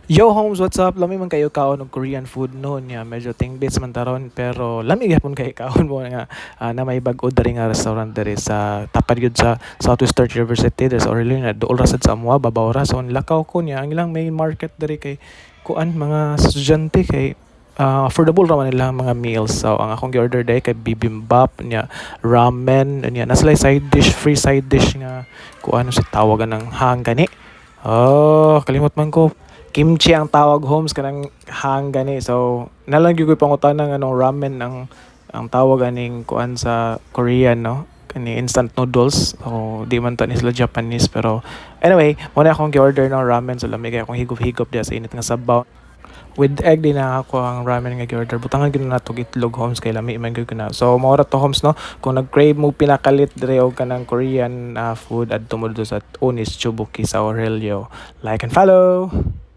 Yo homes, what's up? Lami man kayo kaon og Korean food, no, niya. Medyo tingbits man taron pero lami gyapon kay kaon mo nga na may bag-o diri nga restaurant diri sa tapad gyud sa Southwestern University diri sa Aurelio na duol ra sad sa amoa, babaw ra. So lakaw ko niya ang ilang main market diri kay kuan mga estudyante kay affordable ra man ilang mga meals. So ang akong gi-order dai kay bibimbap niya, ramen niya, naa sila side dish, free side dish nga kuan sa tawagan ng hang gani. Oh, kalimot man ko. Kimchi ang tawag, homes, kanang hang gani. So, nalang gyud ko'y pangutana nga anong ramen ang tawag aning kuan sa Korean, no? Kani instant noodles. So, di man ta ni sila Japanese pero anyway, mo na akong gi-order ng ramen, so lami kay akong higop-higop diya sa init nga sabaw. With egg din na ako ang ramen nga gi-order. Butangan gyud na nato itlog, homes, kay lami man gyud na. So mao ra to, homes, no. Kung nag-crave mo pinakalit dire og kanang Korean food, adto mo dito sa Onis Chubuki sa Aurelio. Like and follow.